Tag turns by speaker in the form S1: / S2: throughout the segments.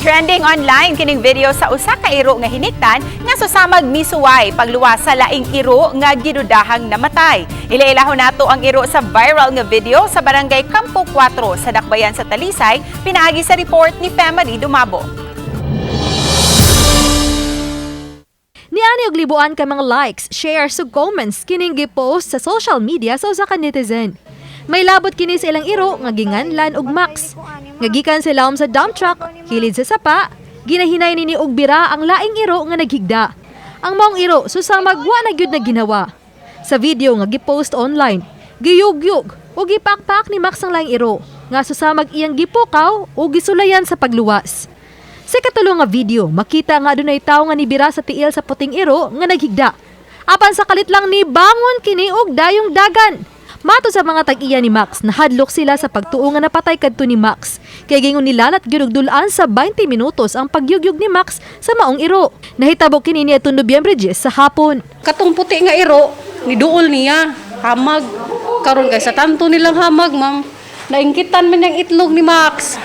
S1: Trending online kining video sa usa ka iro nga hiniktan nga susamag misuway pagluwas sa laing iro nga gidudahang namatay. Ilailahon nato ang iro sa viral nga video sa Barangay Campo 4 sa Dakbayan sa Talisay, pinaagi sa report ni Femary Dumabo.
S2: Niani og libuan ka mga likes, shares ug comments kining gipost sa social media sa usa ka netizen. May labot kini sa ilang iro nga ginganlan og Max. Nga gikan sa lawom sa dump truck, kilid sa sapa, ginahinay nini og bira ang laing iro nga naghigda. Ang maong iro susamag wa na gyud na ginawa. Sa video nga gipost online, giyugyug ug gipakpak ni Max ang laing iro nga susamag iyang gipukaw ug gisulayan sa pagluwas. Sa katulo nga video, makita nga adunay tawo nga nibira sa tiil sa puting iro nga naghigda. Apan sa kalit lang ni bangon kini og dayong dagan. Mato sa mga tag-iya ni Max, nahadlok sila sa pagtuo nga napatay kadto ni Max. Kay gingon nila lat gyud og dul-an sa 20 minutos ang pagyugyug ni Max sa maong iro. Nahitabo kini niadtong Nobyembre 10 sa hapon.
S3: Katong puti nga iro, niduol niya, hamag. Karon kay sa tanto nilang hamag, ma'am. Naingkitan man niyang itlog ni Max.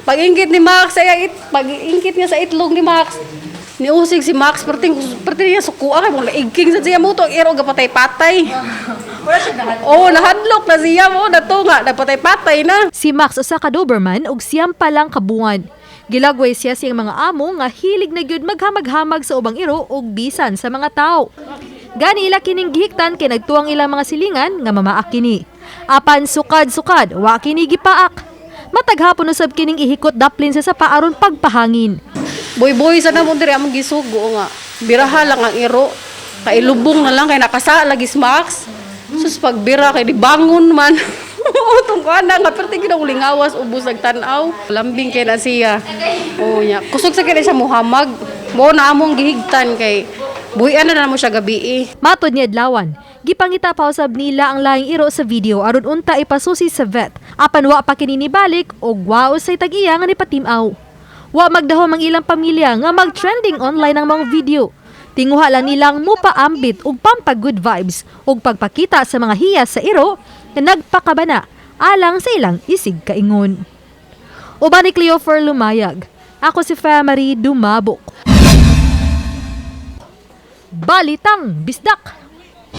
S3: Pag-ingkit ni Max, ay pag-ingkit niya sa itlog ni Max. Niusig si Max, perting perting niya sukua kay mo naigking sa siya mo to ang iro gapatay-patay. Oh, nahadlok na siya mo na to nga napatay-patay na.
S2: Si Max usa ka Doberman ug 9 pa lang ka buwan. Gilagway siya sa iyang mga amo nga hilig na gyud maghamag-hamag sa ubang iro ug bisan sa mga tawo. Gani ila kining gihiktan kay nagtuang ilang mga silingan nga mamaak kini. Apan sukad-sukad, wa kini gipaak. Matag hapon usab kining ihikot daplin sa sapa aron pagpahangin.
S3: Boy-boy sa namo diri among gisugo nga. Biraha lang ang iro. Kay lubong na lang kay nakasa lagi si Max. Sus pagbira kay dibangon man. Utong ko ana nga perti gid ang lingawas ubos nagtan-aw. Lambing kay na siya. Oh nya. Kusog sa kay na siya muhamag. Mo na among gihigtan kay buhian na namo siya gabi eh.
S2: Matod ni Adlawan, gipangita pa usab nila ang laing iro sa video aron unta ipasusi sa vet. Apan wa pa kini nibalik og wa usay tag-iya nga nipatimaw. Wa magdahom ang ilang pamilya nga mag-trending online ang mga video. Tinguha lang nilang mupaambit og pampa good vibes ug pagpakita sa mga hiyas sa iro nga nagpakabana alang sa ilang isig kaingon. Uban ni Cleofer Lumayag. Ako si Famary Dumabok. Balitang Bisdak!